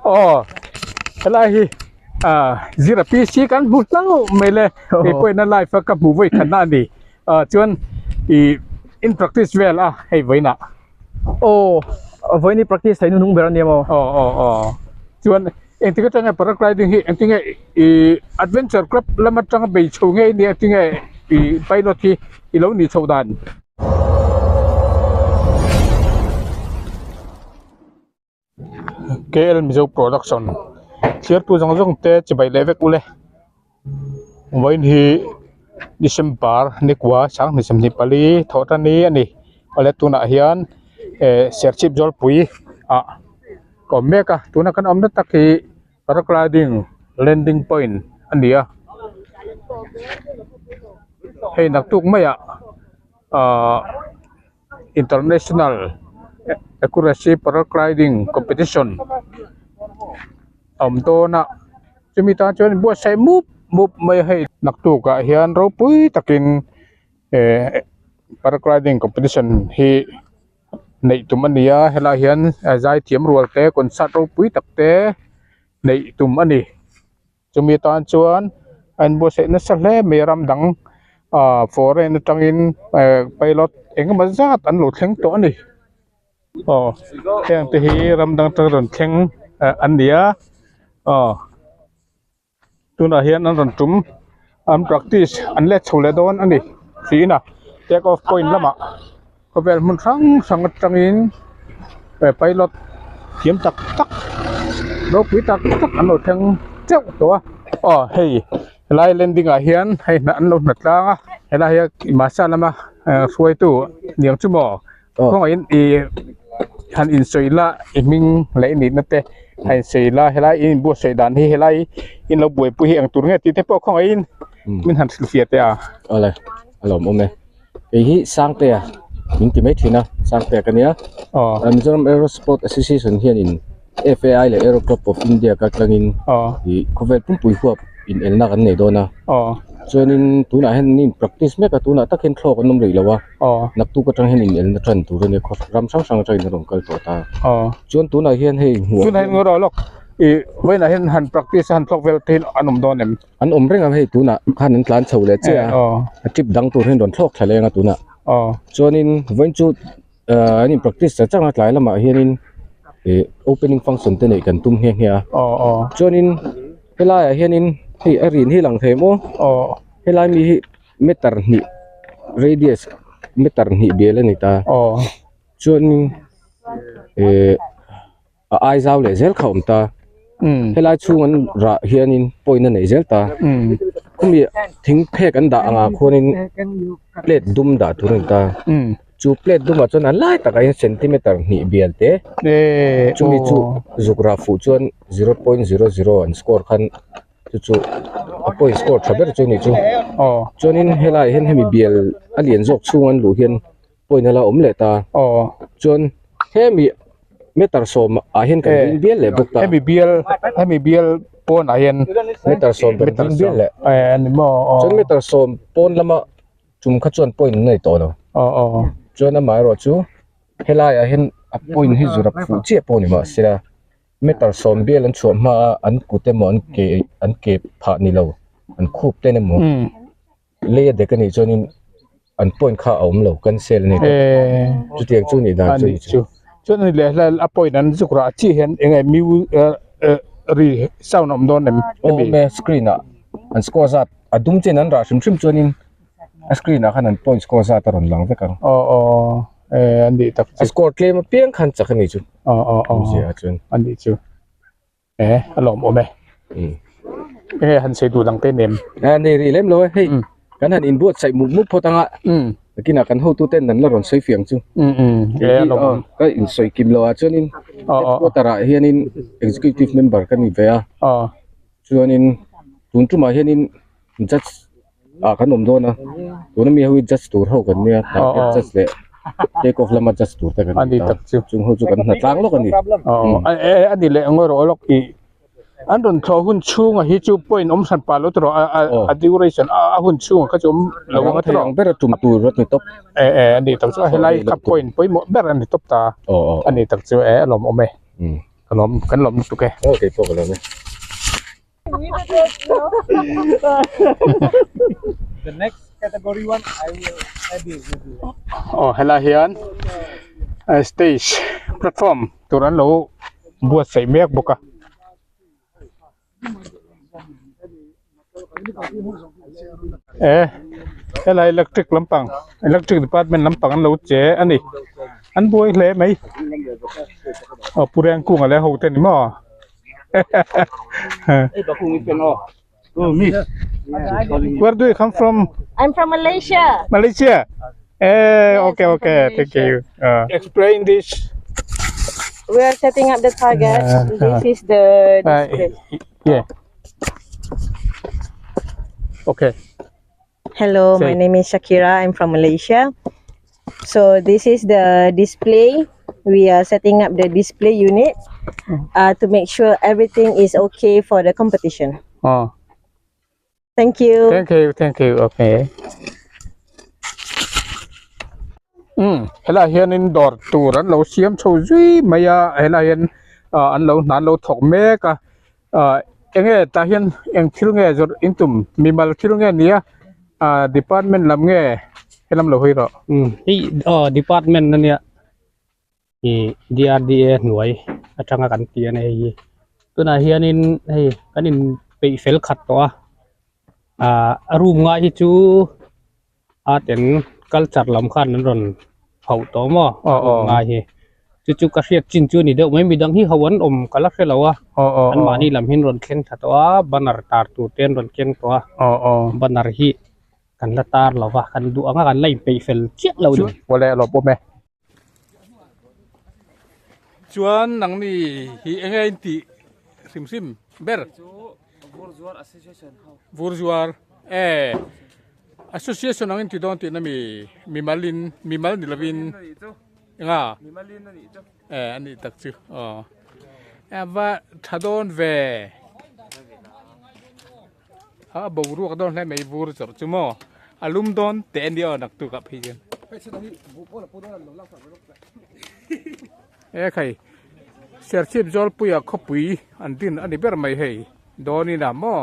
Aw helai hi ah zira PC kan hmu hlauh mai le kei pawhin a live a ka hmu vawi khatna a ni ah chuan ih in practice vel a hei vawiinah. Aw vawiin hi practice theih hnuhnung ber a nia maw? Aw aw aw chuan engtik atanga paragliding hi engtinge ih adventure club lam atanga bei chho ngei nia engtinge ih pilot hi i lo nih chhoh dan. KL Mizo Production thliartu zawng zawng te chibai leh vek ule vawiin hi December nikua sanghnih sawmhnih pali thawh tan ni a ni awle tunah hian eh Serchhip Zawlpui ah ka awm mek a tuna kan awmna tak hi Paragliding landing point a ni a hei naktuk maiah ahh. International Accuracy Paragliding Competition a awm dawn a chumi tan chuan buatsaih mup mup mai a hei naktuk ah hian ropui takin eh paragliding competition hi neih tum a ni a helaiah hian zaithiam rual te concert ropui tak te neih tum a ni. Chumi tan chuan a inbuatsaih nasa hle mai a ram dang ah foreign atangin eh pilot eng emaw zat an lo thleng tawh a ni aw heng te hi ram dang atang rawn thleng eh an ni a aw tunah hian an rawn tum an practice an let chho leh dawn a ni tiin a take off point lamah. Khawvel hmun hrang hrang atangin eh pilot thiam tak tak ropui tak tak an lo thleng teuh tawh a aw hei helai landing ah hian hei an lo hna tlang a helai hi masa lama eh hruaitu niang chu maw kawngaihin ih han insawi la i hming leh i nihna te han insawi la helai in inbuatsaih dan hi helai in lo buaipui hi eng tur nge tih te pawh khawngaihin min han hrilhfiah teh a. Awle a lawmawm e. Kei hi Sangtea min ti mai thin a, Sangtea ka nia. Mizoram Aero Sport Association hianin FAI leh Aero Club of India kal tlangin ih khawvel pumpui huap inelna kan nei dawn a. Chuanin tunah hian an in practice mek a, tunah tak hian thlawk an awm rih lo a. Naktuk atang hian inelna tan tur a nia, ram hrang hrang atangin an rawn kal tawh ta. Chuan tunah hian hei hmuh Tunah hian ngaw lawk ih vawiinah hian han practice a han thlawk vel te hi an awm dawn em? An awm reng ang hei tunah khan an tlan chho leh chiah a, a trip dang tur hian rawn thlawk thla leng a tunah. Chuanin vawiin chu ahh an in practice char char a tlai lamah hianin ih opening function te neih kan tum nghe nghe a. Chuanin helaiah hianin hei a rin hi lang thei maw helai mi hi meter hnih radius meter hnih bial a ni ta. Chuanin ih. a ai zau leh zel kha a awm ta helai chhung an rah hianin point a nei zel ta khumi thing phek an dah angah khuanin plate dum dah tur a ni ta chu plate dumah chuan a lai takah hian centimeter hnih bial te chumi chu zuk rah fuh chuan zero point zero zero an score khan chu chu a point score tha ber chu a ni chu chuanin helaiah hian hemi bial a lian zawk chhung an luh hian. point a la awm leh ta aw chuan hemi meter sawm ah hian kan ding bial leh bawk ta hemi bial hemi bial pawn ah hian meter sawm kan ding bial leh eh ani maw aw chuan meter sawm pawn lama tum kha chuan point an nei tawh lo aw aw chuan amaherawh chu helai ah hian a point hi zura fuh chiah pawh ni mahse la meter sawm bial an chhuah hma a an kut emaw an ke an ke phah ni lo an khup ten emaw lei a dek a nih chuanin an point kha a awm lo cancel a ni tawh chutiang chu nih dan chu a nih chu chuan ani leh hlel a point an zuk rah chiah hian eng nge mu eh ri sound a awm dawn em aw awm e screen ah an score zat a dum chen an rah hrim hrim chuanin a screen ah khan an point score zat a rawn lang vek ang aw aw eh a nih tak chu a score tlem apiang khan chak a nih chu aw aw aw chuan a nih chu. Eh a lawm awm e enge han sei duh dang te nem a nei rih lem lo e hei kan han inbuatsaih mup mup phawt anga takinah kan hotu ten an la rawn sawi fiang chu e a lawm awm ka insawi kim lo ah chuanin headquarter ah hianin executive member ka ni ve a chuanin tun tumah hianin judge ah kan awm dawn a tuna mi ho hi judge tur ho kan nia target judge leh take off lama judge tur te kan ni ta chung ho chu kan hna tlang lawk a ni a ni leh ngawi rawh lawk tih an rawn thlawh hun chhunga hi chu point awm hran pah lo tawh a duration a hun chhunga kha chu awm lo ang a tawh ang ber a tum tur a ni tawp e e a ni tak chu helai kha point pawimawh ber a ni tawp ta a ni tak chu e a lawmawm e. Ka lawm kan lawm lutuk e. Aw keipawh ka lawm e. The next category one I will maybe maybe. Aw helai hian stage platform tur an lo buatsaih mek bawk a. E helai electric lampang electric department lampang an lo che a ni an buai hle mai aw pu Rengkunga leh ho te ni maw where do you come from I'm from Malaysia. Malaysia eh okay okay thank you explain this We are setting up the target. This is the display. yeah okay Hello, my Say. name is Shakira. I'm from Malaysia. So this is the display. We are setting up the display unit to make sure everything is okay for the competition. oh Thank you. Thank you, thank you. Okay. Um, helai hianin dawr tur an lo siam chho zui mai a, helai hian ah an lo hna an lo thawk mek a, ah eng nge tah hian eng thil nge zawrh in tum mimal thil nge nia ah department lam nge helam lo hawi rawh. Um, hei aw department ania ih D_R_D_A hnuai atanga kan tih a ni hei hi tunah hianin hei kan in peih fel khat tawh a ah a room ngai hi chu art and culture lam khan an rawn phauh tawh maw room ngai hi chu chu ka hriat chin chu a ni deuh mai midang hi ho an awm ka la hre lo a an mahni lam hi an rawn thleng tha tawh a banner tar tur te an rawn keng tawh a banner hi kan la tar lo va kan duh ang a kan la inpeih fel chiah lo a ni. Awle a lawm awm e. Chuan nangni hi enge in tih hrim hrim ber? Vurzuar e association ang in ti dawn tihna mi mimal in mimal ni lovin enga e a nih tak chu aw a va tha dawn ve a boruak dawn hle mai vur chawrh chu maw a lum dawn teh a nia aw naktuk ah phei chuan e khai serchhip zawlpuia khawpui an din a ni ber mai hei dawn in a maw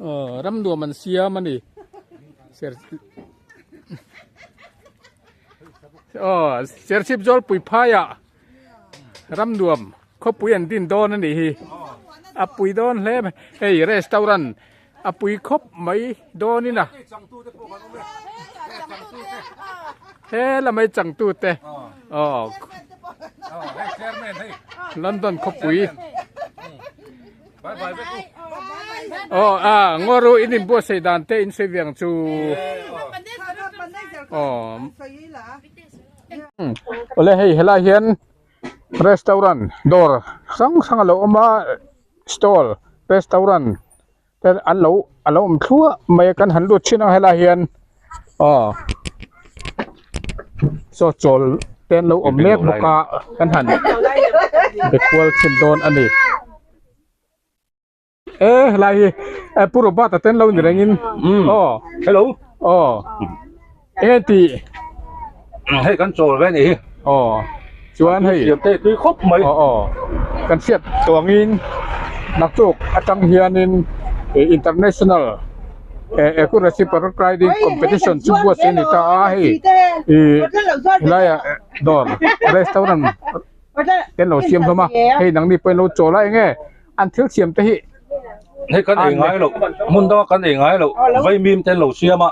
aw ram nuam an siam a ni ser aw serchhip zawlpui phaiah ram nuam khawpui an din dawn a nih hi a pui dawn hle mai hei restaurant a pui khawp mai dawn in a he lamai changtu te aw London khawpui aw a ngaw in inbuatsaih dan te in sawi ve ang chu aw. Awle hei helai hian restaurant dawr hrang hrang a lo awm a stall restaurant te an lo a lo awm thluah mai a kan han lut thin ang helai hian aw saw chawl te an lo awm mek bawk a kan han be kual thin dawn a ni. E helai hi e pu Robert a ten lo ni rengin aw hello aw enge ti hei kan chawl ve ni hi aw chuan hei siam te tui khawp mai aw aw kan hriat tuangin naktuk atang hianin international accuracy paragliding competition chu buatsaih a ni ta a hei ih helaiah dawr restaurant te an lo siam hlawm a hei nangni pawh in lo chawl a enge an thil siam te hi hei kan ei ngai loh hmun danga kan ei ngai loh vaimim te an lo siam a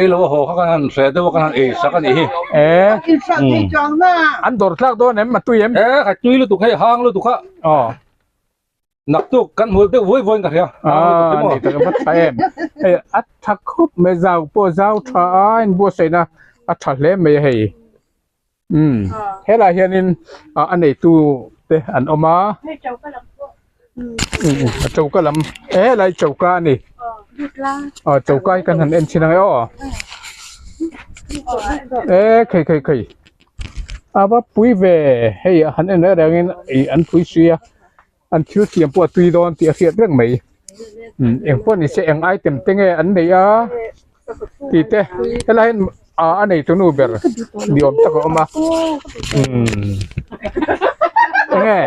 ei lo a haw kha kan han hreh deuh a kan han ei sak a nih hi e an dawr tlak dawn em a tui em e kha tui lutuk hei hang lutuk kha aw naktuk kan hmul deuh vuai vuaiin ka hria hang lutuk hi maw ni tak a va tha em hei a tha khup mai zau pawh zau tha a inbuatsaihna a tha hle mai a hei. Umm helaiah hianin ah a neitu te an awm a umm a choka lam he helai choka a ni aw choka hi kan han en chhin ang e aw e khei khei khei a va pui ve hei han en reng reng in ih an pui sui a an thil siam pawh a tui dawn tih a hriat reng mai umm engpawh ni se eng item te nge an neih a tih te helai hian. a neitu nu ber ni awm tak a awm a umm enge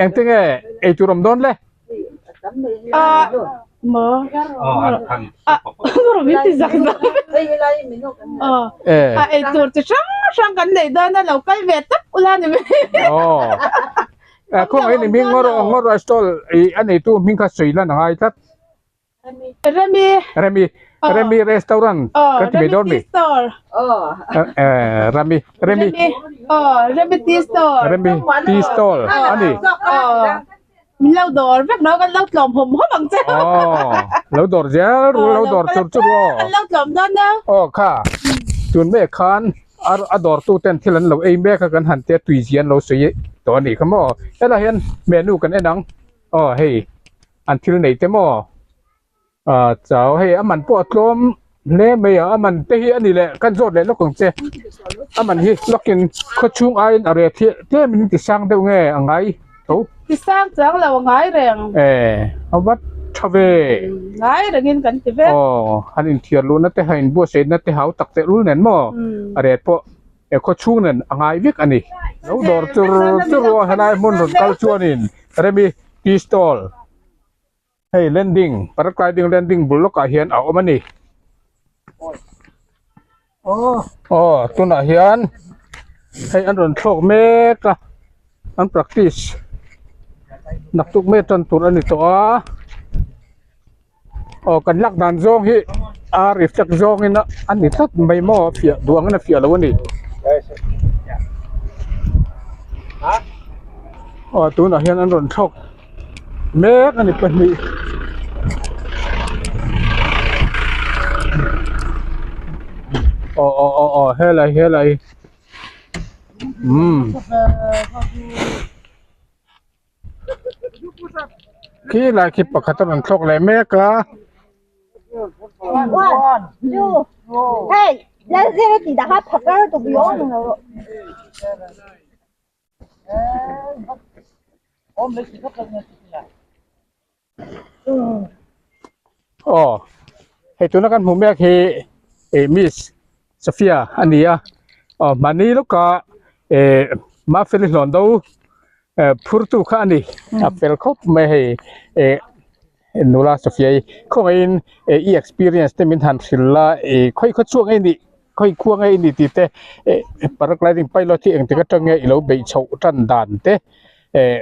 engtinge eitur awm dawn le. Eitur chi hrang hrang kan neih dawn a lo kal ve tawp ula ni mai. Khawngaih ni hming ngawr ngawr stall a neitu hming kha sawi lan a ngai tlat. Remi. Remi Remi restaurant kan ti mai dawn mi. Remi tea store. Remi Remi Remi tea store. Remi tea stall a ni. Min lo dawr vek lo kan lo tlawm hawm hawm ang che. Aw lo dawr zel ru lo dawr chur chur aw. Kan lo tlawm dawn a. Aw kha tun mek khan a dawr tu ten thil an lo ei mek a kan han tia tui zia an lo sawi tawh a nih kha maw. Helai hian menu kan en ang aw hei an thil nei te maw. Ah chau hei a man pawh a tlawm hle mai a a man te hi a ni leh kan zawt leh lawk ang che a man hi lawkin khaw chhung aiin a reh thliah tlem in ti sang deuh nge a ngai tho ti sang chuang lo a ngai reng e a vat tha ve ngai rengin kan ti vek aw han inthiar luhna te han inbuatsaihna te hau tak teh lul nen maw a reh pawh e khaw chhung nen a ngai vek a ni lo dawr chur chur a helai hmun rawn kal chuanin Remi tea stall. Hei landing paragliding landing bul lawkah hian a awm a ni aw tunah hian hei an rawn thlawk mek a an practice naktuk mai tan tur a ni tawh a aw kan lak dan zawng hi a reflect zawngin a ni tlat mai maw a fiah duh angin a fiah lo a ni aw tunah hian an rawn thlawk. Mek a ni pahnih. Aw aw aw aw helai helai umm khi lai khi pakhat a rawn thlawk leh mek a. Aw hei tuna kan hmuh mek hi ih miss Sophia a ni a aw mahni lawka ih Mafeli hlawn do eh phur tu kha a ni a fel khawp mai hei ih nula Sophia hi khawngaihin ih i experience te min han hrilh a ih khawi khaw chhuak nge nih khawi khua nge i nih tih te eh paragliding pilot hi engtik atang nge i lo beih chhoh tan dan te eh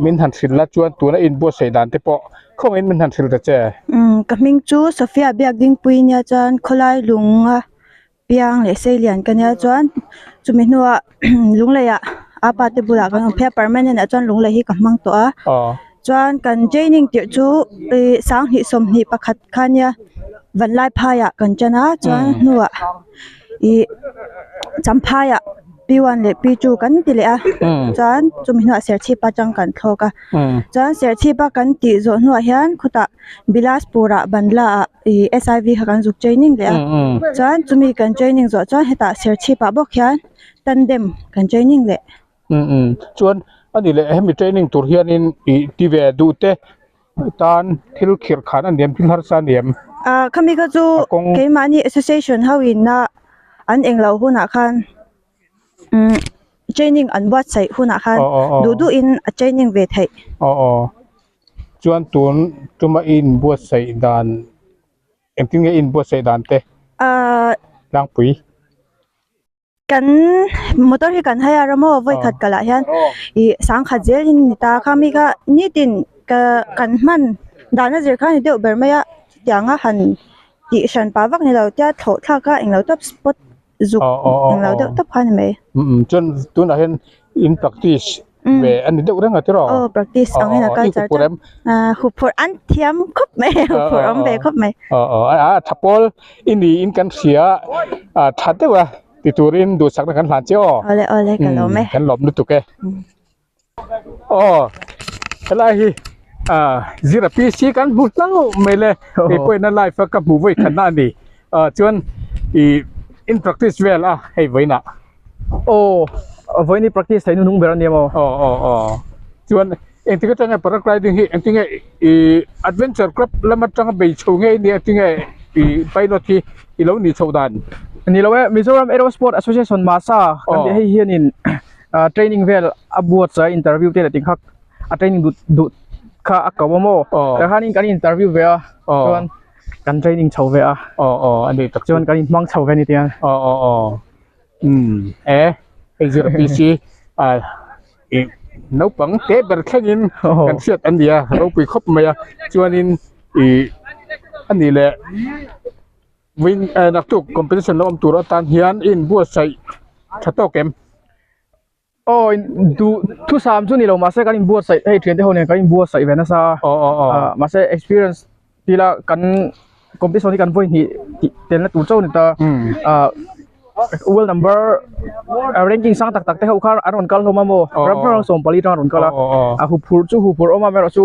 min han hrilh la chuan tuna inbuatsaih dan te pawh khawngaihin min han hrilh ta che. Umm ka hming chu Sophia Biakdingpui nia chuan khawlai lunga piang leh seilian ka nia chuan chumi hnuah lungleiah apa te bulah kan awm phei a permanent ah chuan lunglei hi ka hmang tawh a chuan kan training tirh chu ih sanghnih sawmhnih pakhat kha nia vanlai phaiah kan tan a chuan hnuah ih champhaiah p one leh p two kan ti leh a chuan chumi hnuah serchhip atang kan thlawk a chuan serchhip a kan tih zawh hnuah hian khutah Bilaspur ah Banla ah ih S_I_V kha kan zuk training leh a chuan chumi kan training zawh chuan hetah Serchhip ah bawk hian tandem kan training leh. Umm chuan ani leh hemi training tur hianin ih ti ve duh te tan thil khirh khan a niam thil harsa a niam. Ah khami kha chu keimahni association ho in a an englo hunah khan umm training an buatsaih hunah khan duh duh in a training ve theih. Aw aw. Chuan tun tuma i inbuatsaih dan engtin nge i inbuatsaih dan te tlangpui? Kan motor hi kan hai a ram aw vawi khat kalah hian ih sangkhat zelin ni ta kha mi kha nitin ka kan hman dan a zir kha a ni deuh ber mai a chutianga han tih hran pah vak ni lo tia thlawh thlak a englo tawp spot zuk englo deuh tawp kha a ni mai. Chuan tunah hian in practice ve a ni deuh reng a tiraw? Aw practice ang hian a kal char char. Huphurh an thiam khawp mai huphurh awm ve khawp mai. A tha pawl i niin kan hria a tha deuh a ti turin duhsakna kan hlan che aw. Awle awle ka lawm e. Kan lawm lutuk e. Aw helai hi zira PC kan hmu hlauh mai le kei pawhin a live a ka hmu vawi khatna a ni chuan ih in practice vel a hei vawiinah. Aw vawiin i practice theih hnuhnung ber a nia maw? Aw aw aw chuan engtik atanga paragliding hi engtinge ih adventure club lam atanga bei chho ngei nia engtinge. I pilot hi i lo nih chhoh dan? Ni lo e, Mizoram Aerosport Association MASA kan tih hei hianin training vel a buatsaih interview te leh tih kha a training duh duh kha a ko a maw? Tah khanin kan interview ve a chuan kan training chho ve a chuan kan inhmang chho ve a ni tiang. Umm e hei zir PC ah ih naupang te ber thlengin kan hriat an ni a ropui khawp mai a chuanin ih a nih leh win eh naktuk competition lo awm tur atan hian i inbuatsaih tha tawk em? Aw in duh thusam chu ni lo mahse kan inbuatsaih hei thiante ho nen kan inbuatsaih ve nasa a mahse experience tila kan competition hi kan vawi hnih tih telna tur chauh a ni ta ah world number ranking sang tak tak te ho kha an rawn kal hlawm a maw ram hrang hrang sawmpali atang an rawn kal a a huphurh chu huphurh awm a amaherawhchu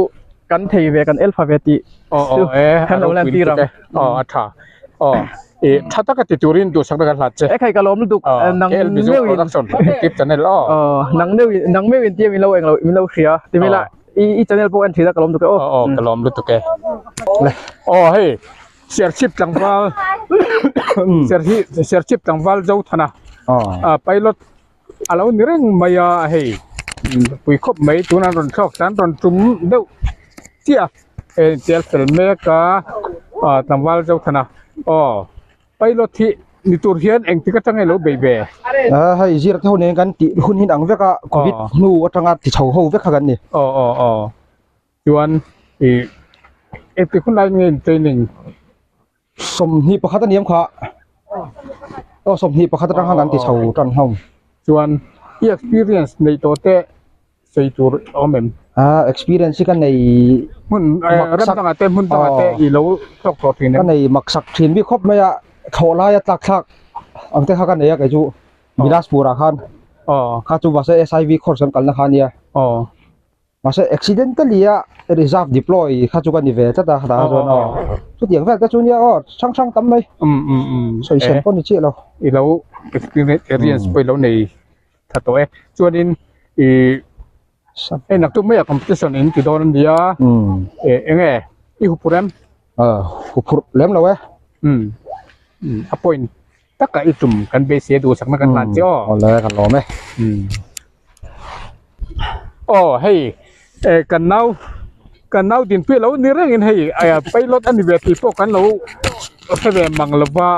kan thei ve kan el pha ve tih chu kan lo lan tir ang. Aw a tha aw ih tha taka ti turin duhsakna kan hlat che. E khai ka lawm lutuk nang meuhin production youtube channel aw. Nang meuhin nang meuhin tia min lo englo min lo hria ti mai la i i channel pawh en thin a ka lawm lutuk e aw. Aw ka lawm lutuk e. Aw hei Serchhip tlangval Serhi Serchhip tlangval Zothana pilot a lo ni reng mai a hei pui khawp mai tunah an rawn thlawk tan rawn tum deuh chiah a hei tel fel mek a ah tlangval Zothana aw pilot hi ni tur hian engtik atang nge lo bei ve? Ah hei zir te ho nen kan tih hun hi ang vek a covid hnu atanga ti chho ho vek kha kan ni. Aw aw aw chuan ih engtik hun lai nge in training? 21 a niam kha aw 21 atang khan an ti chho tan hlawm. Chuan i experience neih tawh te sawi tur a awm em? Ah experience hi ka nei Hmun ram dangah te hmun dangah te i lo tawk tawh thin em? Ka nei maksak thin bik khawp mai a thlawh laia tlak thlak ang te kha ka nei a kei chu Bilaspur ah khan kha chu mahse SIV course kan kalna kha a nia. Mahse accidentally a reserve deploy kha chu ka ni ve tlat a tah chuan aw chutiang vel te chu nia aw hrang hrang tam mai sawi sen pawh ni chiah lo. I lo experience pawh i lo nei tha tawh e chuanin i hei naktuk maiah competition in ti dawn a nia eng nge i huphurh em? Huphurh lem lo e. A point taka i tum kan beisei a duhsakna kan hlan che aw. Awle kan lawm e. Aw hei eh kan nau kan nau dinpui alo ni rengin hei pilot a ni ve tih pawh kan lo hre ve mang lova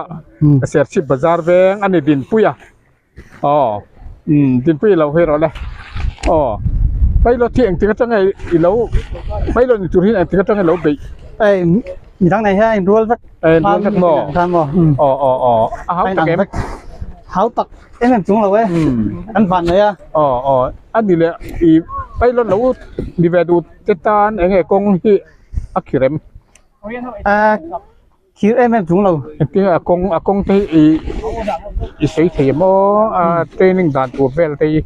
Serchhip bazar veng a ni dinpui a aw dinpui alo hawi rawh le aw pilot hi engtik atanga i lo pilot ni tur hian engtik atanga i lo beih. Midang nei hian a inrual vek. A inrual vek maw? Khan maw? Aw aw aw a hau tak em? Hau tak em em chung lo e. Kan van mai a. Aw aw a ni leh i pilot lo ni ve duh te tan eng nge kawng hi a khir em? A khir em em chung lo. Engtin a kawng a kawng te hi i i sawi thei em aw a training dan tur vel te hi.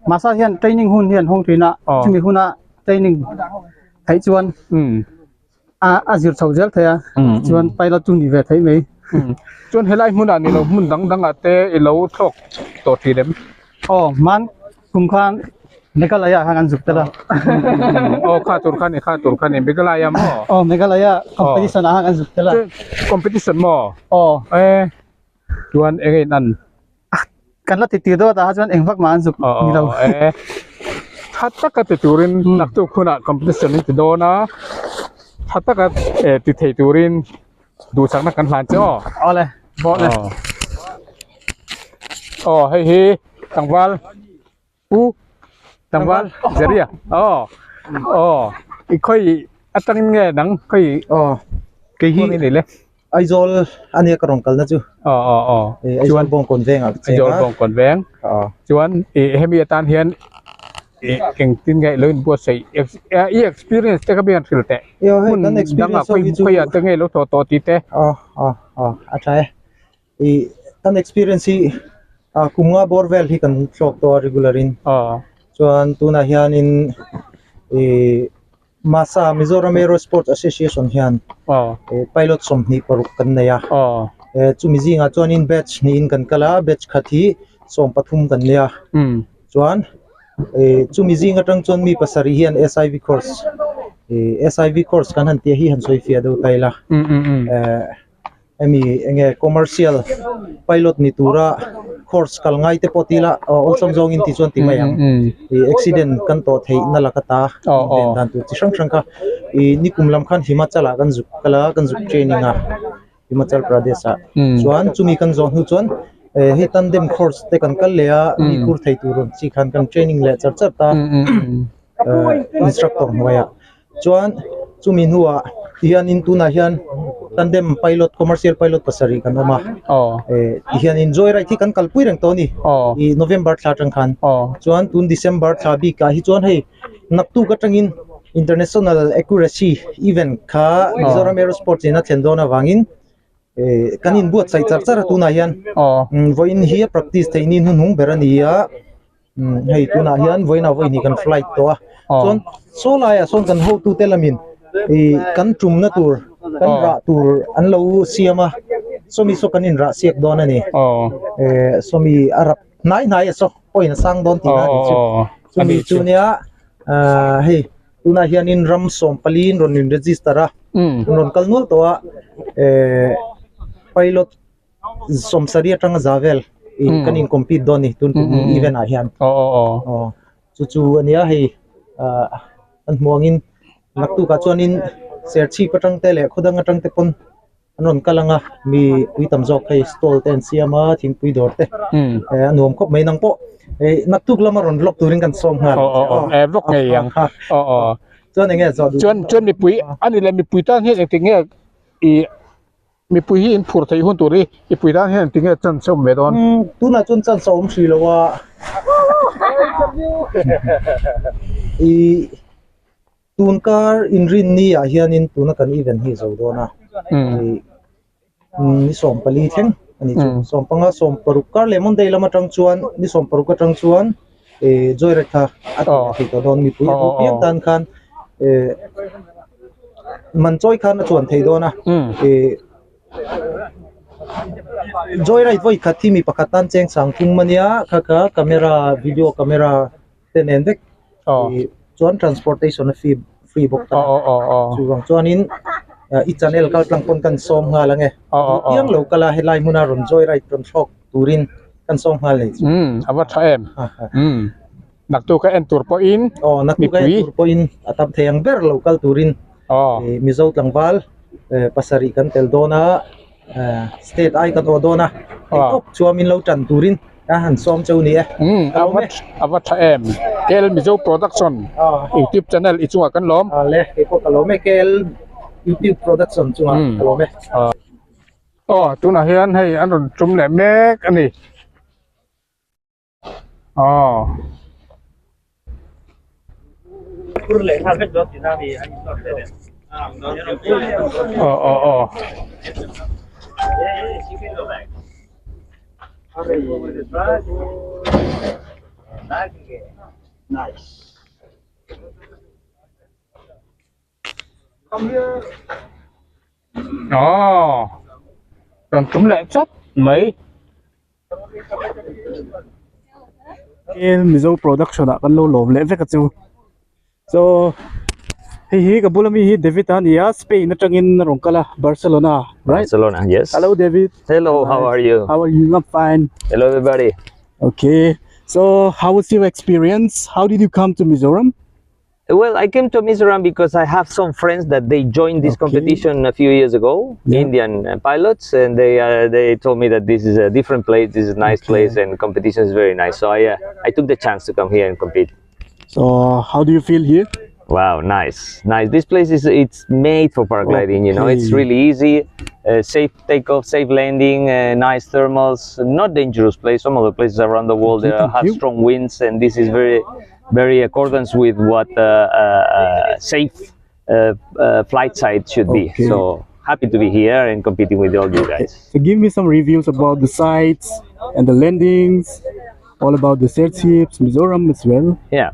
Mahse hian training hun hi an hawng thin a chumi huna training theih chuan a a zir chho zel thei a chuan pilot chu ni ve theih mai. Chuan helai hmunah ni lo hmun dang dangah te i lo thlawk tawh thin em? Aw hman kum khan Meghalaya khan an zuk tel a. Aw kha tur kha ni kha tur kha ni Meghalaya maw? Aw Meghalaya competition ah khan an zuk tel a. Competition maw? Aw. E chuan eng in an Kan la ti tir deuh a tah chuan eng vak mah an zuk ni lo. E tha taka ti turin naktuk hunah competition in ti dawn a tha taka ti thei turin duhsakna kan hlan che aw. Awle bawh le. Aw hei hi tlangval Pu tlangval Zeria aw aw i khawi atangin nge nang khawi aw kei hi ni le Aizawl ania ka rawn kalna chu aw aw aw Aizawl Bawngkawn vengah ka cheng a Aizawl Bawngkawn veng chuan i hemi atan hian i engtin nge lo inbuatsaih i experience te kha mi han hrilh teh hmun dangah khawi khawiah te nge lo thawh tawh tih te aw aw aw a tha e i kan experience hi ah kum nga bawr vel hi kan thlawk tawh a regular in chuan tunah hianin ih Masa Mizoram Aero Sports Association hian pilot 26 kan nei a chumi zingah chuanin batch hnihin kan kal a batch khat hi 13 kan nei a chuan ih chumi zing atang chuan mi pasarih hian S_I_V course ih S_I_V course kan han tih hi han sawi fiah deuh ta ila eh. Hemi enge commercial pilot ni tura course kal ngai te pawh ti ila awlsam zawngin ti chuan ti mai ang ih accident kan tawh theih na laka ta inven dan tur chi hrang hrang kha ih nikum lam khan Himachal ah kan zuk kal a kan zuk training a Himachal Pradesh ah chuan chumi kan zawh hnu chuan eh hei tandem course te kan kal leh a mi phur thei tur ang chi khan kan training leh char char ta instructor hnuaiah. Chuan chumi hnuah tihianin tunah hian tandem pilot commercial pilot pasarih kan awm a eh tihianin joy ride hi kan kalpui reng tawh a ni ih November thla atang khan chuan tun December thla bikah hi chuan hei naktuk atangin international accuracy event kha Mizoram Aerosports in a thlen dawn avangin eh kan inbuatsaih char char a tunah hian vawiin hi a practice theih ni hnuhnung ber a ni a. Hei tunah hian vawiinah vawihnih kan flight tawh a chuan saw laiah sawn kan hotute lamin ih kan tumna tur kan rah tur an lo siam a sawmi saw kan inrah siak dawn a ni eh sawmi a rap hnai hnai a saw pawhin a sang dawn tihna a ni chu chumi chu nia ah hei tunah hianin ram sawm paliin rawn in register a an rawn kal nual tawh a eh pilot Sawmsari atanga za vel ih kan in compete dawn a ni tun tum event ah hian aw chu chu a nia hei ah an hmuh angin naktuk ah chuanin serchhip atang te leh khawdang atang te pawn an rawn kal ang a mi pui tam zawk hei stall te an siam a thingpui dawr te eh a nuam khawp mai nang pawh eh naktuk lama rawn vlog turin kan sawm nghal eh vlog ngei ang aw aw chuan eng nge zawh duh chuan chuan mipui a ni leh mipui tan hian engtik nge ih Mipui hi in phur theih hun tur hi i pui tan hian tinge chance a awm ve dawn? Tunah chuan chance a awm hrih lo a. I tun kar inrinni ah hianin tuna kan event hi zo dawn a. Ni 14 thleng a ni chu. 15 16 kar leh Monday lam atang chuan ni 16 atang chuan joyride kha a tih leh thei tawh dawn mipui a duh piang tan khan man chawi khan a chuan thei dawn a joyride vawi khat hi mi pakhat tan cheng sang thung ania kha kha camera video camera te nen vek chuan transportation a fee free bawk ta chuvang chuanin i channel kal tlang pawn kan sawm nghal ange duh piang lo kal a helai hmuna rawn joyride rawn thlawk turin kan sawm nghal nei chu. Umm a va tha em. Umm naktuk a en tur pawhin Aw naktuk a en tur pawhin a tam thei ang ber lo kal turin Mizo tlangval pasarih kan tel dawn a state ai kan aw dawn a hei tawp chuan min lo tan turin a han sawm cheu ni e. Umm a va tha em. KL Mizo Production YouTube channel i chungah kan lawm. Le keipawh ka lawm e KL YouTube Production chungah ka lawm e. Aw tunah hian hei an rawn tum leh mek a ni aw. Aw aw aw. Aww rawn tum leh chat mai. Heng Mizo production ah kan lo lawm leh vek a chu so hei hi ka bula mi hi David a ni a Spain atangin a rawn kal a Barcelona right Barcelona yes hello David hello how are you how are you I'm fine hello everybody okay so how was your experience how did you come to Mizoram Well, I came to Mizoram because I have some friends that they joined this okay. competition a few years ago, yeah. Indian pilots, and they they told me that this is a different place, this is a nice okay. place, and competition is very nice. So I I took the chance to come here and compete. So how do you feel here? Wow, nice, nice. This place is it's made for paragliding. Okay. You know, it's really easy, safe takeoff, safe landing, nice thermals, not dangerous place. Some other places around the world have you. strong winds, and this is very very accordance with what safe flight site should be. Okay. So happy to be here and competing with all you guys. So give me some reviews about the sites and the landings, all about the Serchhip, Mizoram as well. Yeah.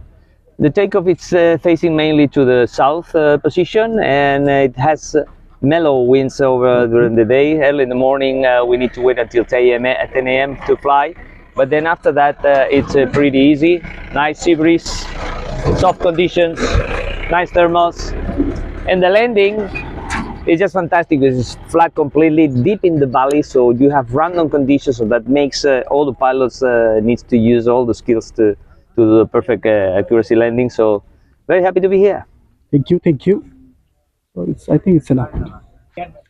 The takeoff is facing mainly to the south position, and it has mellow winds over during the day. Early in the morning, we need to wait until 10 a.m. 10 a.m. to fly. But then after that, it's pretty easy. Nice sea breeze, soft conditions, nice thermals. And the landing, It's just fantastic because it's flat completely deep in the valley, so you have random conditions, so that makes all the pilots needs to use all the skills to to do the perfect accuracy landing. So very happy to be here. Thank you, thank you. So it's, I think it's enough.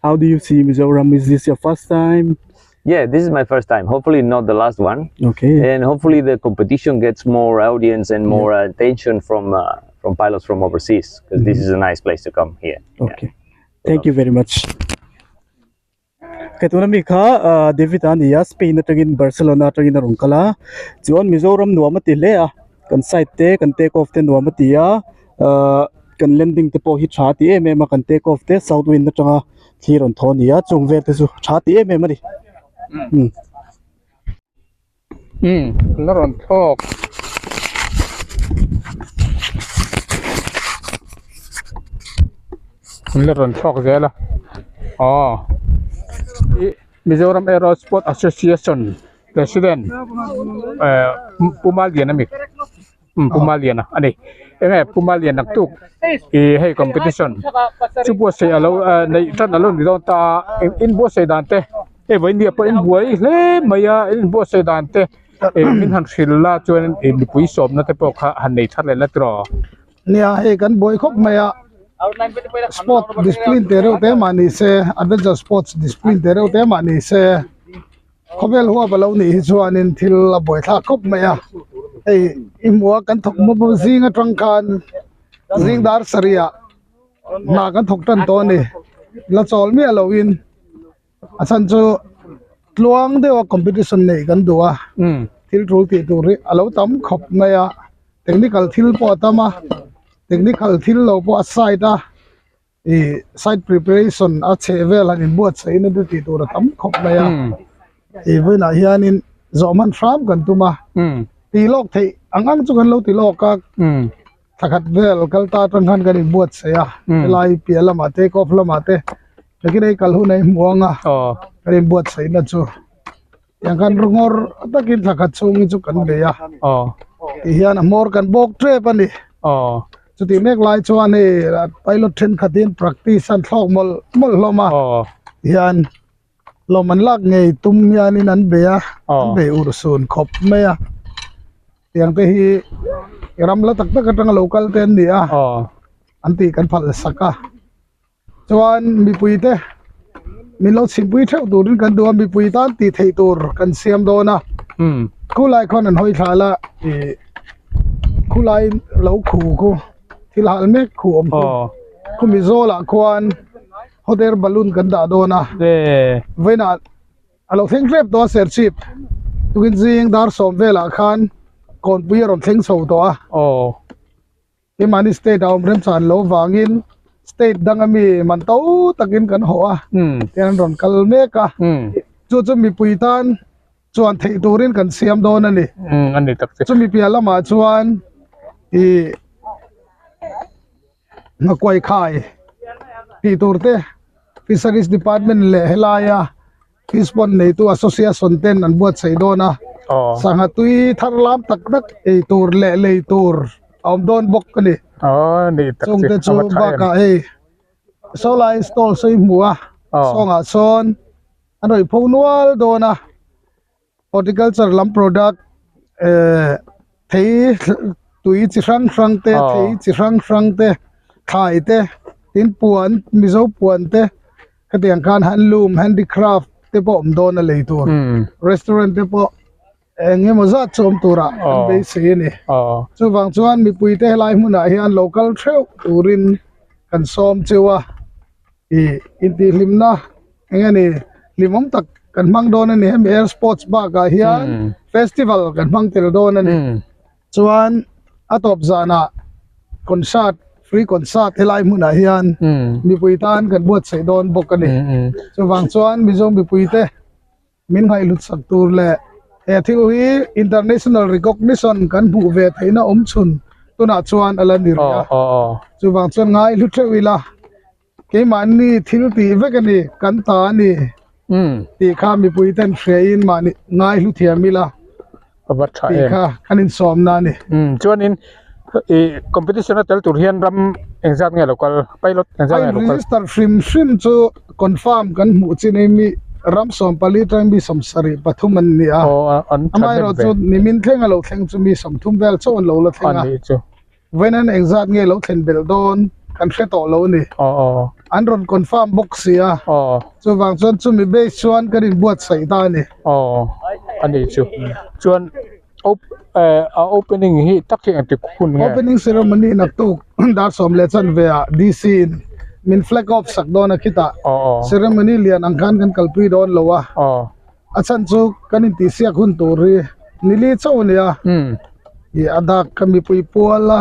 How do you see Mizoram? Is this your first time? Yeah, this is my first time. Hopefully not the last one. Okay. And hopefully the competition gets more audience and more attention from from pilots from overseas because this is a nice place to come here. Okay. Thank you very much. Kay tuna mi kha David a ni a Spain atangin Barcelona atangin a rawn kal a chuan Mizoram nuam a ti hle a kan side te kan take off te nuam a ti a kan landing te pawh hi tha ti em em a kan take off te south wind atanga thli rawn thaw a ni a chung vel te chu tha ti em em a ni. Umm la rawn thlawk. An la rawn thlawk zel a aw ih Mizoram Aero Sport Association President eh Pu Malian a mi umm Pu Maliana a ni enge Pu Malian naktuk ih hei competition chu buatsaih alo neih tan alo ni dawn ta a inbuatsaih dan te. Hei vawinia pawh in buai hle mai a in buatsaih dan te ih min han hrilh la chuan ih mipui sawmna te pawh kha han nei that leh la tiraw. Nia hei kan buai khawp mai a sport discipline te reuh te mah ni se adventure sports discipline te reuh te mah ni se khawvel huap alo nih hi chuanin thil a buai thlak khawp mai a hei i hmuh a kan thawk hmawm zing atang khan zing dar sarih ah hna kan thawk tan tawh a ni la chawl miah loin. A chhan chu tluang deuha competition neih kan duh a thil tul tih tur hi a lo tam khawp mai a technical thil pawh a tam a technical thil lo pawh a side a ih side preparation a chheh vel han inbuatsaih in a tih tur a tam khawp mai a ih vawiinah hianin zawh hman hram kan tum a tih lawk theih ang ang chu kan lo ti lawk a. Thla khat vel kal ta atang khan kan inbuatsaih a helai piah lamah te take off lamah te takin hei kal hun a inhmu ang a kan inbuatsaihna chu tiang khan rawngawr takin thla khat chhung hi chu kan bei a tihian a hmawr kan bawk tep a ni chutih mek lai chuan hei pilot thenkhat in practice an thlawk mawlh mawlh hlawm a tihian lawm an lak ngei tum hianin an bei a an bei urhsun khawp mai a. Tiang te hi ram la tak tak atanga lo kal te an ni a an tih kan phalh sak a chuan mipui te min lo chhimpui theuh turin kan duh a mipui tan tih theih tur kan siam dawn a khulai khawn an hawi thla la ih khulai lo khu khu thil hal mek khu awm khu khumi zawlah khuan hot air balloon kan dah dawn a vawiinah. A lo thleng hrep tawh a serchhip tukin zing dar sawm velah khan kawnpui a rawn thleng chho tawh a aw keimahni state a awm remchan lo vangin state dang ami man to takin kan haw a tian an rawn kal mek a chu chu mipui tan chuan theih turin kan siam dawn a ni a ni tak che chumi piah lamah chuan ih Nghakuai khai tih tur te Fisheries Department leh helaia fish pond neitu association ten an buatsaih dawn a sangha tui thar lam tak tak ei tur leh lei tur a awm dawn bawk a ni chungte chu bakah hei solar install sawi hmu a sawngah sawn an rawi pho nual dawn a. Horticulture lam product eh thei tui chi hrang hrang te thei chi hrang hrang te thlai te tin puan mizo puan te hetiang khan handloom handicraft te pawh awm dawn a lei tur restaurant te pawh eng emaw zat chu awm turah an beisei a ni chuvang chuan mipui te helai hmunah hian lo kal theuh turin kan sawm cheu a ih intihhlimna. Eng nge ni hlimawm tak kan hmang dawn a ni hemi air sports bakah hian festival kan hmang tel dawn a ni chuan a tawp zanah concert free concert helai hmunah hian mipui tan kan buatsaih dawn bawk a ni chuvang chuan Mizo mipui te min ngaihhlut sak tur leh he thil hi international recognition kan hmuh ve theihna awm chhun tunah chuan a la ni rih a chuvang chuan ngaihlu theuh ila. Keimahni thil tih vek a ni, kan ta a ni tih kha mipui ten hriain mahni ngai hlu thiam ila tih kha kan insawmna a ni. Chuanin i competition a tel tur hian ram Engzat nge lo kal pilot engzat nge lo kal? Register hrim hrim chu confirm kan hmuh chin hi mi ram 14 atang mi 73 an ni a. Amaherawh chu nimin thleng a lo thleng chu mi 30 vel chauh an lo la thleng a. Vawiin engzat nge lo thlen belh dawn kan hre tawh lo a ni. An rawn confirm bawk si a. Chuvang chuan chumi base chuan kan inbuatsaih ta a ni. Aw a ni chu. Chuan a opening hi tak hi engtik hun nge? Opening ceremony naktuk dar 10:15 ah DC in min flag off sak dawn a khitah ceremony lian ang khan kan kalpui dawn lo a. A chhan chu kan intihsiak hun tur hi nili chauh a ni a. Ih a dak ka mipui pual a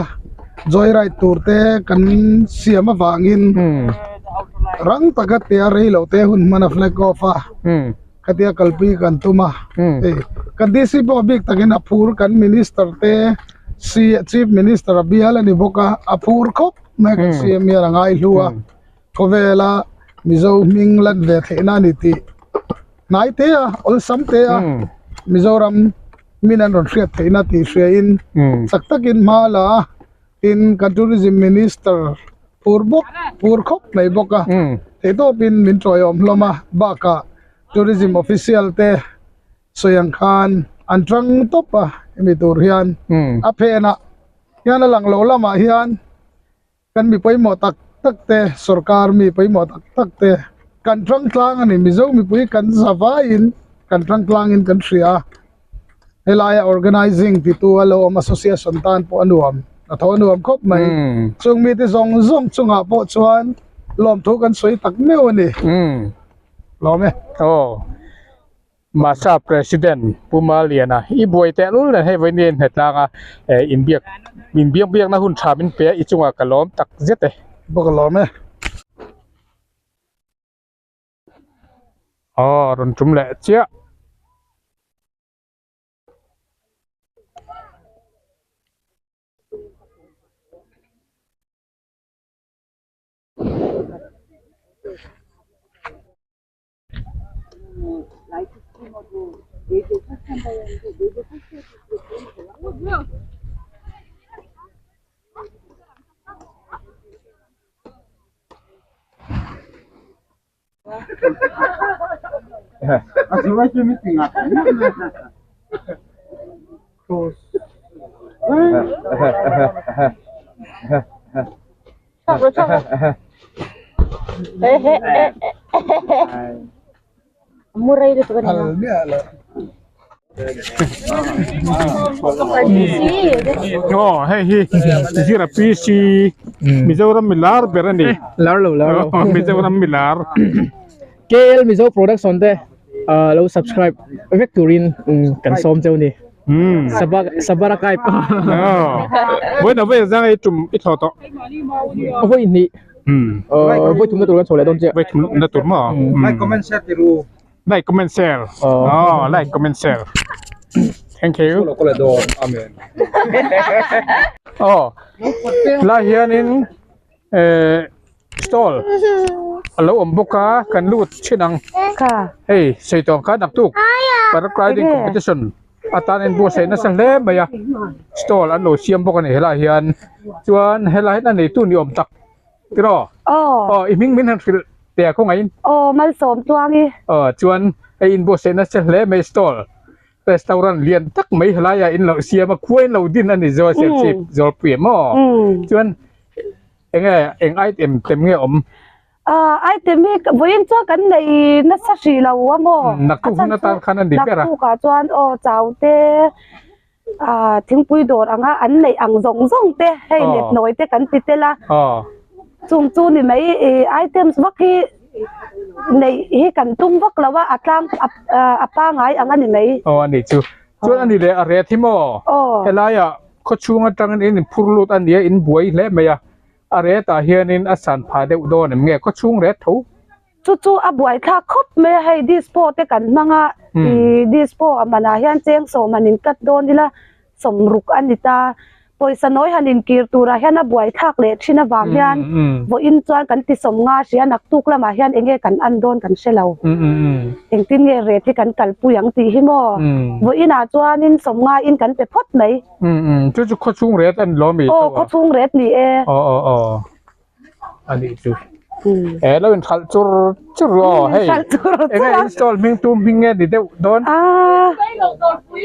joyride tur te kan siam avangin rang taka tia rei loh te hun hman a flag off a khatia kalpui kan tum a. Hei kan DC pawh a bik takin a phur kan minister te chief minister a bial a ni bawk a a phur khawp mai kan siam hian a ngai hlu a khawvela Mizo hming lan ve theihna a ni tih. Hnai te a, awlsam te a, Mizoram min an rawn hriat theihna tih hriain chak takin hma a la a, tin kan Tourism Minister phur bawk, phur khawp mai bawk a, theihtawpin min tawiawm hlawm a, bakah Tourism Official te sawi ang khan an tang tawp a hemi tur hian a phenah hian a lang lo lamah hian. Kan mi pawimawh tak tak te, sorkar mi pawimawh tak tak te kan tang tlang a ni. Mizo mipui kan za vaiin kan tang tlangin kan hria a. Helaia organising titu a lo awm association tan pawh a nuam, a tho a nuam khawp mai. Chung mite zawng zawng chungah pawh chuan lawmthu kan sawi tak meuh a ni. Lawm e. Aw. Masa President Pu Maliana i buai teh lul nen hei vawiin in hnetlang a eh inbiak inbiak biakna hun tha min pe a i chungah ka lawm tak zet e. Bawk a lawm e. Aw rawn tum leh chiah. Aw hei hi zira PC Mizoram milar ber a ni. Lar lo lar lo. Mizoram milar. KL Mizo production te lo subscribe vek turin kan sawm cheu ni. Sabara kai pa. Vawiin a vawi zang ei tum i thaw tawh. Vawi hnih. Vawi thumna tur kan chho leh dawn chiah. Vawi thumna tur maw? Like comment share ti ru. Like comment share. Oh, like comment share. Thank you. Amen. Oh. Lai hianin eh stall a lo awm bawk a kan lut thin ang hei sei tawng kha naktuk paragliding competition atan a inbuatsaih nasa hle mai a stall an lo siam bawk a ni helaiah hian chuan helai hian a neitu ni awm tak tiraw aw i hming min han hrilh teh a kawngaihin aw malsawm tuangi aw chuan hei inbuatsaih nasa hle mai stall restaurant lian tak mai helaiah in lo siam a khua in lo din a ni zawl serchhip zawlpui em aw chuan enge eng item tem nge awm ah item hi vawiin chuan kan nei nasa hrih lo a maw naktuk hun atan khan a ni ber a naktuk ah chuan aw chau te ah thingpui dawr anga an neih ang zawng zawng te hei nepnawi te kan ti tel a chung chu ni mai ih items vak hi neih hi kan tum vak lo a a tlang a pangai ang a ni mai aw a ni chu chuan a ni leh a ret hi maw helai ah khaw chhung atangin in inphur lut a nia in buai hle mai a a ret ah hianin a san phah deuh dawn em nge khaw chhung ret tho chu chu a buai thlak khawp mai a hei dispo te kan hmang a ih dispo a manah hian cheng sawm han in cut dawn ila sawmruk a ni ta pawisa nawi han inkir turah hian a buai thlak leh thin avang hian vawiin chuan kan ti sawm nga hria naktuk lamah hian eng nge kan an dawn kan hre lo engtin nge ret hi kan kalpui ang tih hi maw vawiinah chuanin sawm nga in kan pe phawt mai chu chu khawchhung ret a ni lo mi aw khawchhung ret ni e aw aw aw. Anih chu. E lo in hralh chur chur aw hei. Enge in stall hming tum hming nge ni deuh dawn?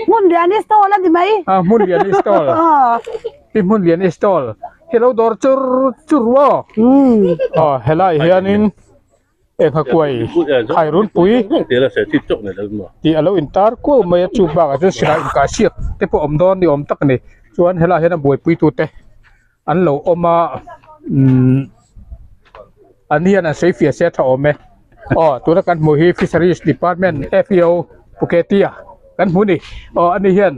Hmun lian i stall a ni mai. A hmun lian i stall. I hmun lian i stall. Hi lo dawr chur chur aw. Aw helai hianin engha kuai khairunpui tih a lo intar kuau mai a chu bakah chuan silai inkahsiak te pawh awm dawn ni awm tak a ni. Chuan helaiah hian a buaipuitute an lo awm a umm an hian an sawi fiah se a tha awm e aw tuna kan hmuh hi fisheries department F E O Phuketia kan hmu a ni aw ani hian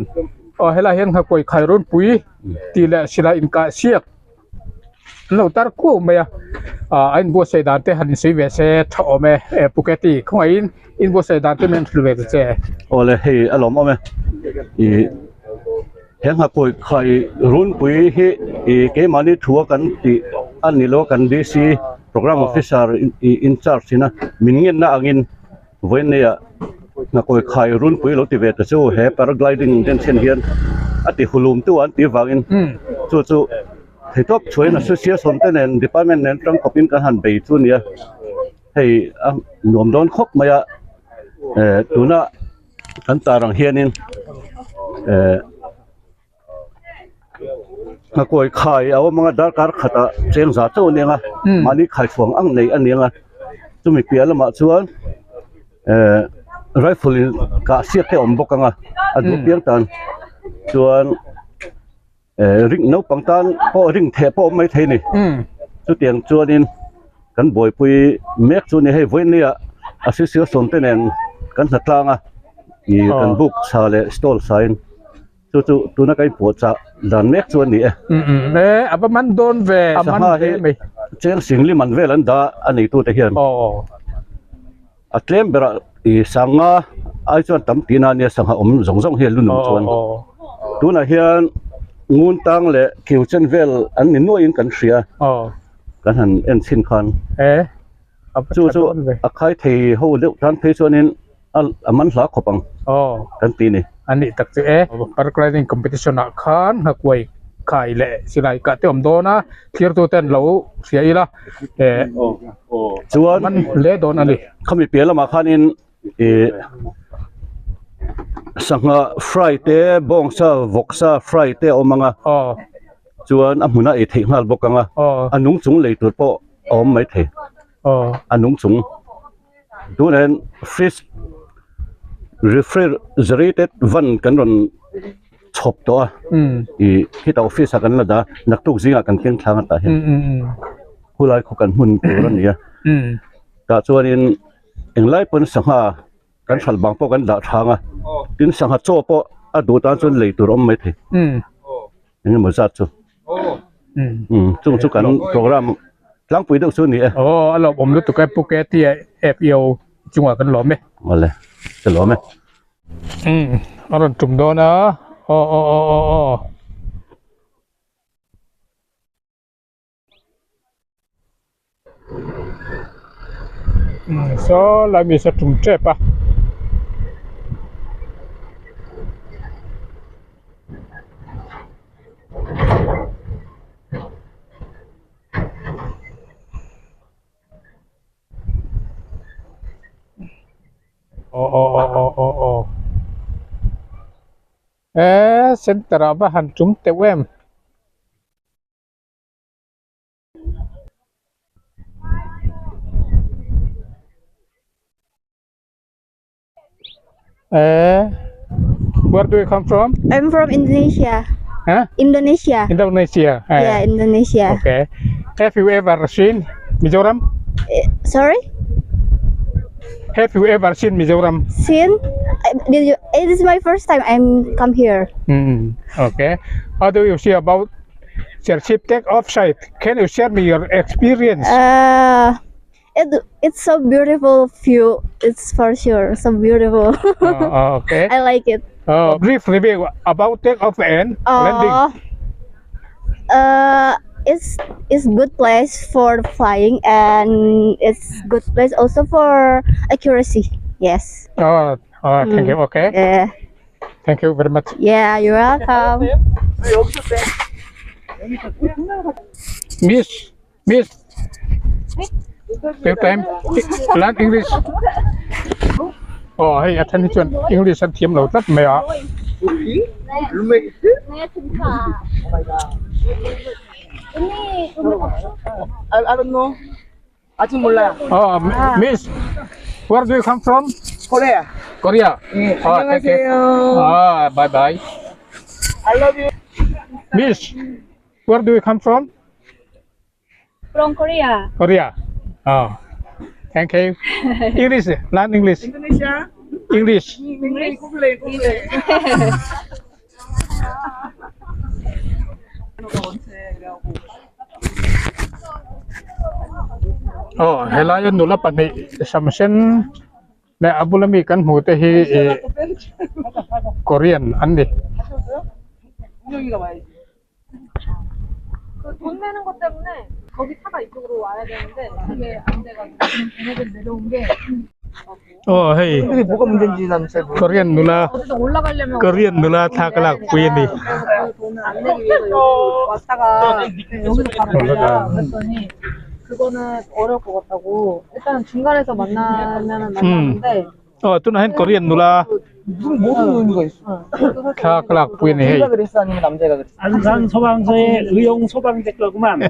aw helaiah hian nghakuai khairunpui tih leh silai inkahsiak an lo tar kuau mai a ah a inbuatsaih dan te han insawi ve se tha awm e eh Phuketti khawngaihin inbuatsaih dan te min hrilh ve ta che. Awle hei a lawm awm e ih he nghakuai khai runpui hi ih keimahni thua kan tih a ni lo kan D C programme officer ih in charge ina min ngenna angin vawiin neia nghakuai khai runpui lo ti ve ta chu he paragliding denchhen hian a ti hulum tu an tih vangin chu chu thei tawp chhuahin association te nen department nen tangkawpin kan han bei chu nia hei a nuam dawn khawp mai a eh tuna kan tar ang hianin eh Nghakuai khai a awm anga darkar khatah cheng za chauh a ni ang a mahni khaichhuang ang nei a ni ang a chumi piah lamah chuan ehh rifle in kah siak te a awm bawk ang a a duh piang tan chuan ehh ring naupang tan pawh ring theh pawh a awm maithei a ni chutiang chuanin kan buaipui mek chu a ni hei vawinia association te nen kan hnatlang a ih kan book sa leh stall sa in. Chu chu tuna ka inpuah chah dan mek chu a ni e. E a va man dawn ve a man hle mai. Cheng singli man vel an dah a neitute hian. A tlem berah i sanga ai chuan tam tihna a nia sangha awm zawng zawng hi a lu nung chuan. Tunah hian ngun tang leh kiu chen vel an ni nuaihin kan hria. Kan han en chhin khan. Chu chu a khai thei ho deuh tan phei chuanin. A man hla khawp ang kan ti ni. A nih tak chu e. Paragliding competition ah khan nghakuai khai leh silai kah te awm dawn a, thlir tu ten lo hria ila eh chuan man hle dawn a ni. Khami piah lamah khanin ih sangha fry te bawngsa vawksa fry te a awm ang a chuan a hmunah ei theih nghal bawk ang a a nung chung lei tur pawh a awm maithei a nung chung. Tunah hian fridge refrigerated van kan rawn chhawp tawh a ih khitah office ah kan la dah a naktuk zingah kan keng thlang a tah hian khulai khaw kan hmun tur a ni a tah chuanin englai pawn sangha kan hralh bang pawh kan dah thang a tin sangha chaw pawh a duh tan chuan lei tur a awm maithei engemaw zat chu. Chung chu kan program tlangpui deuh chu a ni e. Aw a lawmawm lutuk e Pu Ketia FEO chungah kan lawm e. Awle ka lawm e. Umm a rawn tum dawn a aw aw aw aw aw. Saw lai mi saw tum tep a. Aw aw aw aw aw aw e center ah va han tum teuh em. Eh, where do you come from? I'm from Indonesia. Huh? Indonesia. Indonesia. Eh. Yeah, Indonesia. Okay. Have you ever seen Mizoram? Eh, sorry? Have you ever seen Mizoram? Seen? Did you, it is my first time I'm come here. Okay. How do you see about Serchhip take off site? Can you share me your experience? Uh, it it's so beautiful view. It's for sure so beautiful. Oh, okay. I like it. Oh, brief review about take off and landing. Uh, it's it's good place for flying and it's good place also for accuracy. Yes. Oh, oh thank you. Okay. Yeah. Thank you very much. Yeah, you're welcome. Miss, Miss, Take time learn English. Oh hei a then hi chuan English an thiam lo tlat mai a. I don't know. 아직 몰라요. Oh miss where do you come from? Korea. Korea. 예, Oh, thank you. 안녕하세요. Ah, bye bye. I love you. Miss, where do you come from? From Korea. Korea. Oh, thank you. English, learn English. Indonesia. English. English. English. Oh, helai a nula pahnih sam sen leh a bula mi kan hmuh te hi ih Korean an ni. 그 돈 내는 것 때문에 거기 차가 이쪽으로 와야 되는데 그게 안 돼가지고 걔네들 내려온 게 Oh hei 이게 뭐가 문제인지 난 잘 모르겠어. Korean nula 어쨌든 올라가려면 Korean nula thla ka lak pui a ni. 그 돈을 안 내기 위해서 여기 왔다가 여기서 바로 내자 그랬더니 그거는 어려울 것 같다고 일단 중간에서 만나면은 만나는데 Oh tunah hian Korean nula 무슨 모든 의미가 있어. thla ka lak pui a ni hei. 여자가 그랬어 아니면 남자가 그랬어? 안산 소방서의 의용 소방대거구만. 어?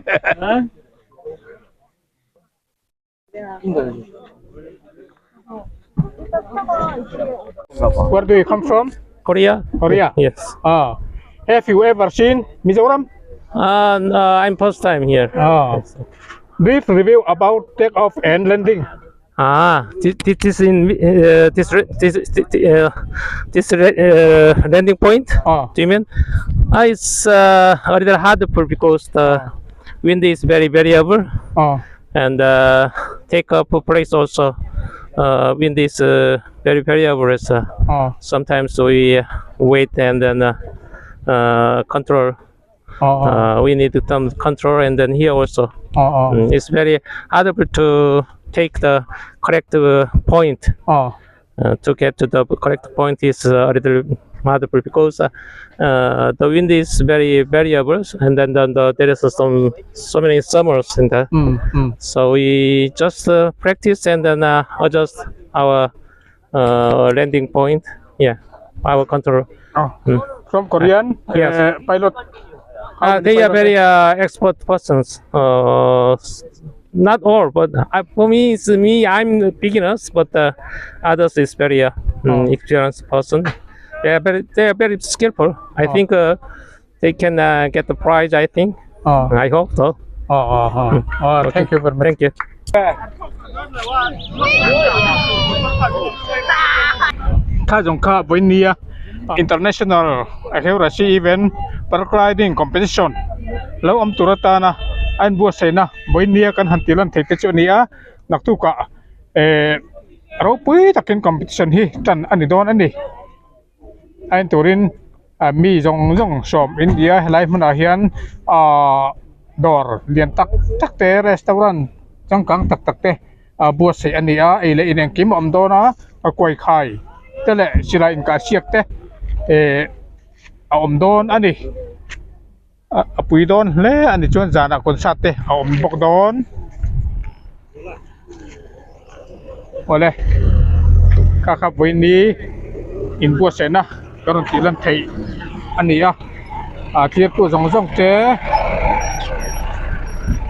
Where do you come from? Korea. Korea. Yes. Ah, have you ever seen Mizoram? No, I'm first time here. Ah. Brief review about takeoff and landing. Ah, this, this in this this this, this landing point. Ah. Do you mean? It's a little hard for because the wind is very variable. Ah. And take up place also. Wind is very variable. So Ah. Sometimes we wait and then control. Ah. We need to turn control and then here also. Ah. It's very hard to take the correct point. Ah. To get to the correct point is a little hard because the wind is very variable, and then there is some so many summers in there. So we just practice and then adjust our landing point. Yeah, our control. Oh. From Korean Yes. pilot. How many They are pilot? very expert persons. Not all, but for me, it's me. I'm beginners, but others is very experienced person. They are very skillful. I think they can get the prize. I think. I hope so. Oh, oh, thank you very much. Thank you. Kha zawng kha vawinia international accuracy event paragliding competition lo awm tur atana a inbuatsaihna vawinia kan han tih lan theih te chu a ni a naktukah eh ropui takin competition hi tan a ni dawn a ni a en turin ah mi zawng zawng sawm India helai hmunah hian ahh dawr lian tak tak te restaurant changkang tak tak te ah buatsaih a ni a ei leh in engkim a awm dawn a a kuai khai te leh silai inkah siak te eh a awm dawn a ni a pui dawn hle a ni chuan zanah concert te a awm bawk dawn awle kha kha vawiini inbuatsaihna ka rawn tih lan theih a ni a ah thlir tu zawng zawng te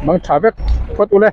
mang tha vek phawt ule.